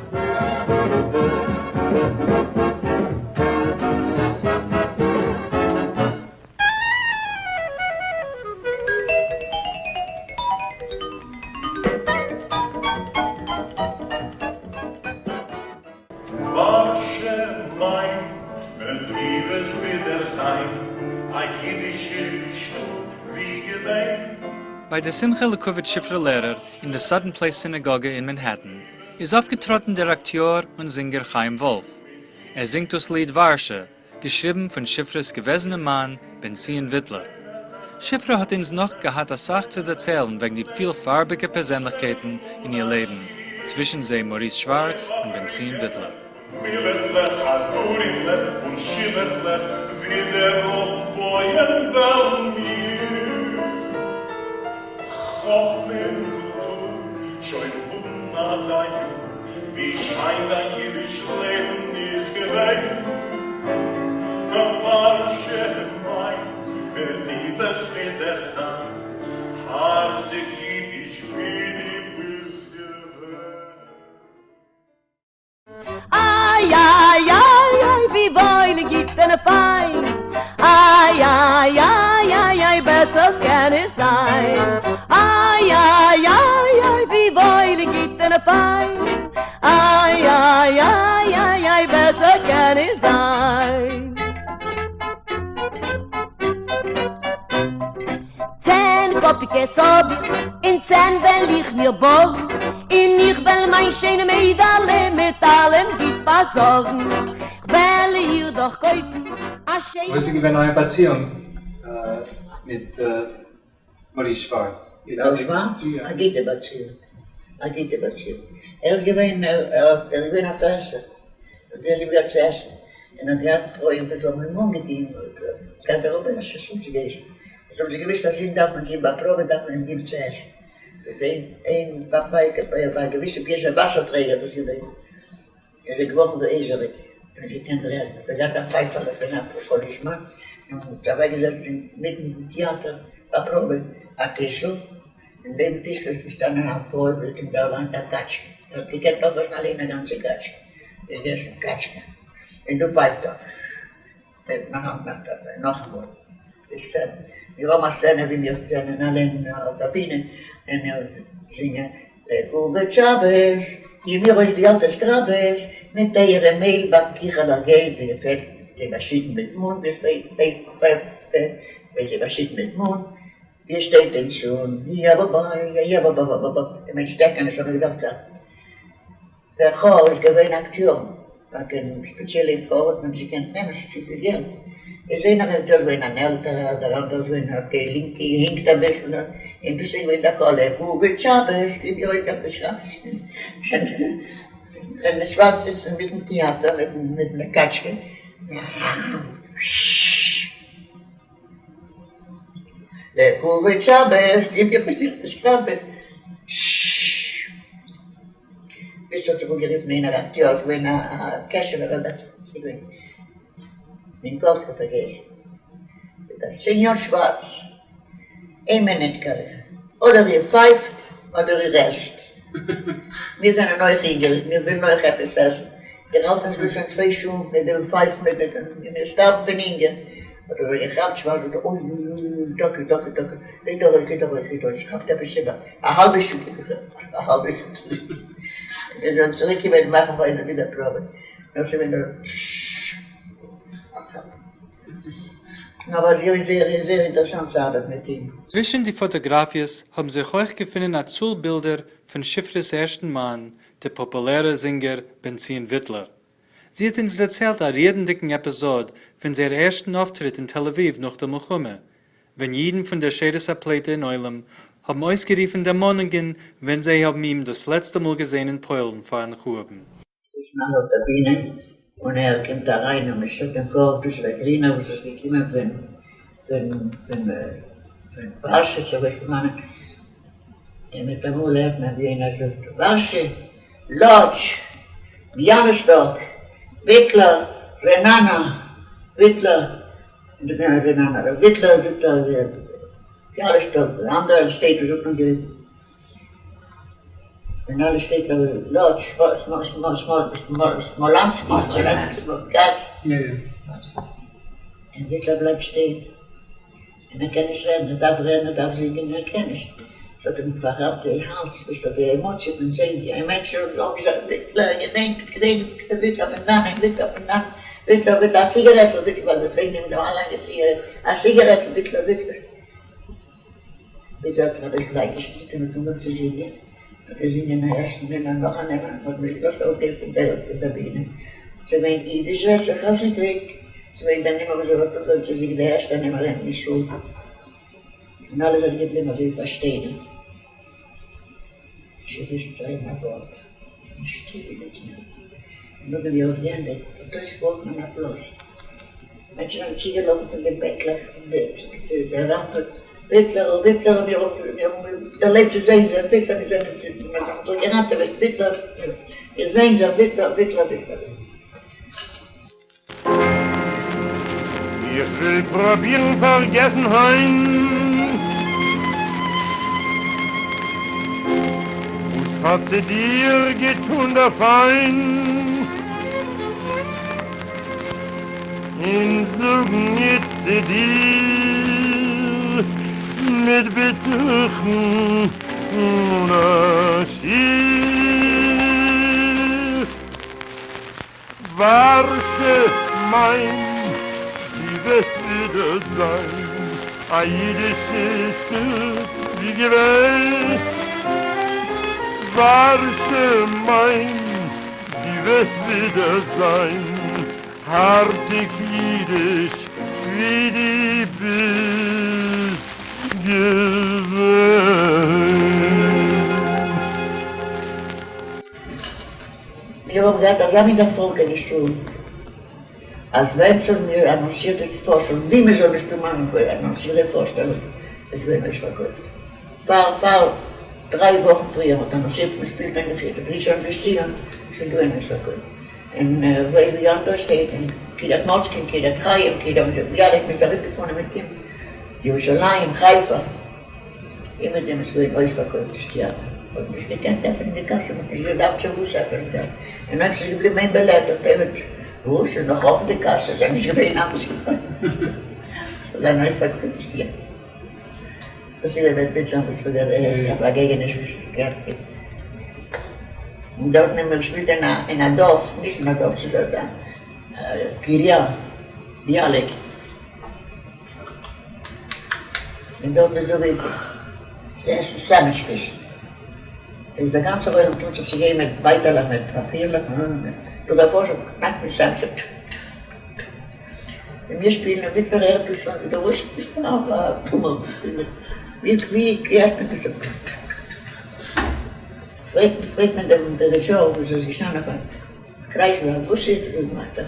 ווארשע מיין, ווען דו וועסט ווידער זיין א יידישע שטאט ווי געווען. ביי די שמחה לכבוד שפרה לערער אין די סאטאן פלעיס סינאגאגע אין מאנהעטן איז אויפגעטראטן דער אקטיאר און זינגער חיים וואלף. ער זינגט דאס ליד ווארשע, געשריבן פון שפרה'ס געוועזענעם מאן בן ציון וויטלער. שפרה האט אונז נאך געהאט אסאך צו דערציילן וועגן די פילפארביגע פערזענליכקייטן אין איר לעבן, צווישן זיי מאריס שווארץ און בן ציון וויטלער. מילעכלעך, חדרימלעך און שילעכלעך ווידער אויפבויען וועלן מיר. חכמה און קולטור שוין האבן אזא יאר, ווי שיין דיין אידיש לעבן איז געווען. ווארשע מיין, ווען דו וועסט ווידער זיין, הארציג אידיש ווי דו ביסט געווען. איי איי איי איי ווי וואויל גוט און פיין, איי איי איי איי איי בעסערס קען נישט זיין, איי איי איי איי ווי וואויל גוט און פיין, איי איי איי איי איי בעסער קען נישט זיין. צען קאפיקעס האב איך און צען וועל איך מיר בארגן, און איך וועל מיין שיינע מיידעלע מיט אלעם גוט פארזארגן, כ'וועל איר דאך קויפן א שיינע. וואס איז געווען אייער באציאונג מיט מאריס שווארץ? רב שווארץ? א גוטע באציאונג, א גוטע באציאונג. ער איז געווען, ער איז געווען א פרעסער, ער האט זייער ליב געהאט צו עסן, און האט געהאט פרויען וואס האבן אים אנגעטון, גארדעראבע, געהייסן. עס האבן זיי געוויסט אז אים דארף מען געבן א פראבע דארף מען אים געבן צו עסן, איז אין אין ביי ביי א געוויסע פיעסע וואסער טרעגער דאס געווען, איז ער געווארן אזוי הייזעריג און נישט געקענט רעדן, האט ער געהאט א פייפעלע פון א פאליסמאן און האט אוועק געזעצט אינמיטן טיאטער ביי פראבע א טישל, און נעבן טישל איז געשטאנען א פרוי וואס האט אים דערלאנגט א קאטשקע, ער האט געקענט אויפעסן אליין א גאנצע קאטשקע, געגעסן קאטשקע, און דא פייפט ער. נאכאמאל די סצענע, מיר האבן א סצענע ווי מיר זענען אליין אויף דער בינע און מיר זינגען לכבוד שבת, טוען מיר אויס די אלטע שקראבעס, מיט אייערע מעהל באק קיכעלעך גייט זיי פעט זיי באשיטן מיט מון זיי באשיטן מיט מון, ווי עס שטייט אין צאן, יאבאבאבאבאבאבאבאבא, און מיט שטעקענעס האבן מיר געדארפט כאפן. דער כאר איז געווען אקטיארן, פאר קיין ספעציעלע כאר האט מען נישט געקענט נעמען, ס'איז צופיל געלט. איז איינער אקטיאר געווען אן עלטערער, דער אנדערער איז געווען האט געהינקט אביסל, און דאס איז געווען דער כאר, לכבוד שבת, די גרויסע שבת, און שווארץ זיצט אינמיטן טעאטער מיטן קאטשקע. לכבוד שבת, די גרויסע שבת. ביז ס'האט זיך אנגערופן איינער אקטיאר איז געווען א קעשענעווער רבי ס'איז געווען מינקאווסקי האט ער געהייסן זאגט ער סעניאר שווארץ איין מינוט קאלעך אדער איר פייפט אדער איר עסט מיר זענען אויך הונגעריג מיר ווילן אויך עפעס עסן איר האלט אונז דא שוין צוויי שעה מיט דעם פייפן און מיר שטארבן פון הונגער האט ער זיך געכאפט שווארץ זאגט ער אוי אוי אוי טאקע טאקע טאקע גייט ארויס גייט ארויס גייט ארויס כאפט עפעס איבער א האלבע שעה א האלבע שעה מיר זאלן צוריק קומען מאכן ווייטער ווידער פראבע נאר ס'איז געווען דארט אבער ס'איז געווען זייער זייער אינטערעסאנט צו ארבעטן מיט אים. צווישן די פאטאגראפיעס האבן זיך אויך געפונען א צאל בילדער פון שפרה'ס ערשטן מאן, דער פאפולערער זינגער בן-ציון וויטלער. זי האט אונז דערציילט א רירנדיקן עפיזאד פון זייער ערשטן אויפטריט אין תל אביב נאך דער מלחמה, ווען אידן פון דער שארית הפליטה אין עולם האבן אויסגערופן דערמאנונגען ווען זיי האבן אים דאס לעצטע מאל געזען אין פוילן פארן חורבן. זיצן אלע אויף דער בינע און ער קומט אריין און מען שטעלט אים פאר דאס איז דער גרינער וואס איז געקומען פון פון פון פון ווארשע צו ווייס איך וואנען, און מיטאמאל הערט מען ווי איינער זאגט ווארשע! לאדזש, ביאליסטאק, וויטלער, רעננה, וויטלער, רעננה, וויטלער זאגט אז ביאליסטאק, אנדערע שטעט וואס האט מען גערופן. אין אלע שטעטלעך לאדזש, סמאלאנסקי, סמאלענסקי גאס, און וויטלער בלייבט שטיין, און ער קען נישט רעדן, ער דארף רעדן, ער דארף זינגען, ער קען נישט, עס האט אים פארכאפט די האלז, ביז די עמאציע פון זען ווי א מענטש האט אנגעזאגט וויטלער, געדענק, געדענק, וויטלער פון דאנען, וויטלער פון דאנען, וויטלער, וויטלער, א ציגערעטל, וויטלער, ווייל מיר פלעגן נעמען דעם א לאנגע ציגערעט, א ציגערעטל, וויטלער, וויטלער. ביז ער האט זיך אביסל איינגעשטילט און האט אנגעהויבן צו זינגען, האט ער זינגען א ערשטן נומער נאך א נומער, מען האט נישט געלאזט אראפגיין פון דער בינע, ס'איז געווען אידיש רעדט זיך אויס אין קריג, ס'איז געווען דער נומער וואס ער האט אנגעהויבן צו זינגען דער ערשטער נומער אין ישראל, און אלע זענען געבליבן אזוי פארשטיינערט, נישט געוואוסט רעדן א ווארט, זענען שטיל געבליבן, און נאכדעם ווי ער האט געענדיגט האט אויסגעבראכן אן אפלויז. מענטשן האבן צוגעלאפן פון די בענקלעך און די וואנט האט היטלער היטלער מיר האבן דערלעבט צו זעהן זיי היטלער מיר זענען מיר האבן זיך געראטעוועט היטלער מיר זעהן זיי היטלער היטלער היטלער. איך וויל פראבירן פארגעסן היינט וואס האט צו דיר געטון דער פיינט. און זאָגן ניט צו דיר מיט בטחון אָן אַ שיעור. וואַרשע מײַן, דו וועסט ווידער זײַן אַ ייִדישע שטאָט ווי געווען. וואַרשע מײַן, דו וועסט ווידער זײַן הארציג אידיש ווי די ביסט געווען. מיר האבן געהאט אזא מין דערפאלג אין ישראל, אז ווען ס'האבן מיר אנאנסירט די פארשטעלונג, ווי מ'זאל נישט דא מאכן פאר אנאנסירט די פארשטעלונג, איז געווען אויספארקויפט. פאר פאר דריי וואכן פריער מ'האט אנאנסירט מ'שפילט אין ראשון לציון, שוין געווען אויספארקויפט. און ווי אנדערע שטעט אין קריית מוצקין, קריית חיים, קריית ביאליק, מ'איז ארומגעפארן מיט אים, ירושלים, חיפה, איבער דעם איז געווען אויספארקויפט דאס טעאטער, מ'האט נישט געקענט עפענען די קאסע, מ'האט נישט געדארפט צו וואס עפענען די קאסע, און אויב ס'איז געבליבן איין בילעט האט ער מיט וואס ס'איז נאך אפן די קאסע, ס'איז נישט געווען אלעס ס'זאל זיין אויספארקויפט דאס טעאטער. דאס איז געווען מיט מיטלען וואס כ'האב געהערט א באגעגעניש וואס איז געהערט און דארטן האבן מיר געשפילט אין א אין א דארף, נישט אין א דארף, ס'איז אזא קריה ביאליק, און דארט איז דא ווי צו עסן סענדוויטשעס, איז דער גאנצער עולם קומט זיך צו גיין מיט בייטעלעך מיט פאפירלעך און דא דער פארשער קנאקט מיט סענדוויטשעס. ווען מיר שפילן אין וויטלער ערד איז שוין די רוסישע א טומל, ווי ווי הערט מען דאס? פרעגט פרעגט מען דעם דעריזשאר וואס איז געשטאנען אויף א קרייזל וואס איז דאס וואס מאכט ער?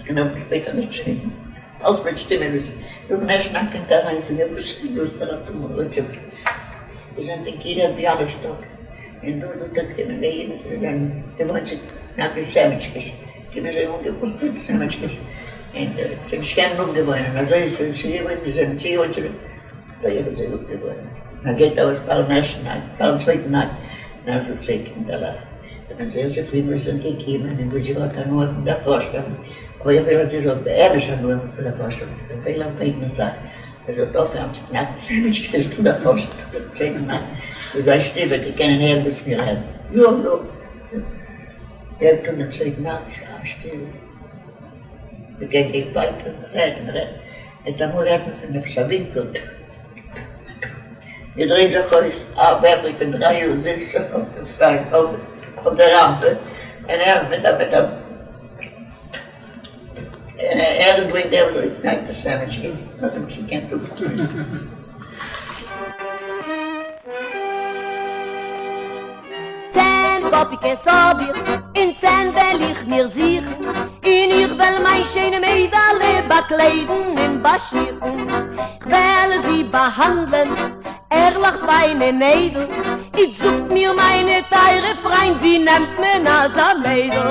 און האבן שפעטער מיט אלס מיט שטימע נאכן ערשטן אקט קומט ער אריין צו מיר וואס איז דאס פאר א טומל? איר זענט אין קרית ביאליסטאק און דא זאגט ער קומען די אידן זענען געוואוינט צו קנאקן סענדוויטשעס קומען זיי אנגעפולט מיט סענדוויטשקעס און זיי נישט קענען אפגעוואוינען אזוי איז שוין צוגעוואוינט מיר זענען צוגעוואוינט צו דעם אזוי האבן זיי אפגעוואוינט מען גייט ארויס פארן ערשטן אקט פארן צווייטן אקט און אז זאגט זיי קינדערלעך איך בין זייער צופרידן וואס איר זענט געקומען און וואס איר האט הנאה פון דער פארשטעלונג אבער איך וויל אז איר זאלט באמת הנאה האבן פון דער פארשטעלונג איך וויל אייך בעטן א זאך איר זאלט אויפהערן צו קנאקן סענדוויטשקעס פון דער פארשטעלונג צווייטן אקט ס'איז זייער שטיל וועט איר קענען הערן וואס מיר רעדן יא יא. געבט אן דעם צווייטן אקט א שטיל, די גענג גייט ווייטער, מען רעדט, מען רעדט, מיטאמאל הערט מען פון עפעס א ווינקל טק טק טק, מען דרייט זיך אויס, א בערל פון דריי יאר זיצט זיך אויף דעם שטיין אויף דער ראמפע, און ער מיט א מיט א און ער איז געווען דער וואס האט געקנאקט די סענדוויטשעס, מען האט אים נישט געקענט אפטון. צען קאָפּיקעס האָב איך, און צען וועל איך מיר זוכן, און איך וועל מיין שיינע מיידעלע באַקליידן און באַשיכן. כ'וועל זי באַהאַנדלען ערלעך, פיין און איידל. איצט זאָגט מיר, מיינע טייערע פריינט, ווי נעמט מען אַזאַ מיידל?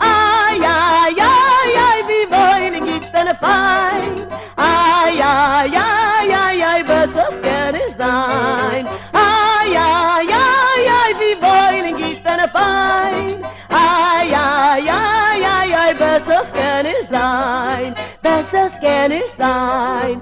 איי, איי, איי, איי, ווי וואויל און גוט און פיין! איי, איי, איי, איי, איי, בעסערס קען נישט זיין! איי, איי, איי, איי, ווי וואויל! בעסערס קען נישט זיין, בעסערס קען נישט זיין.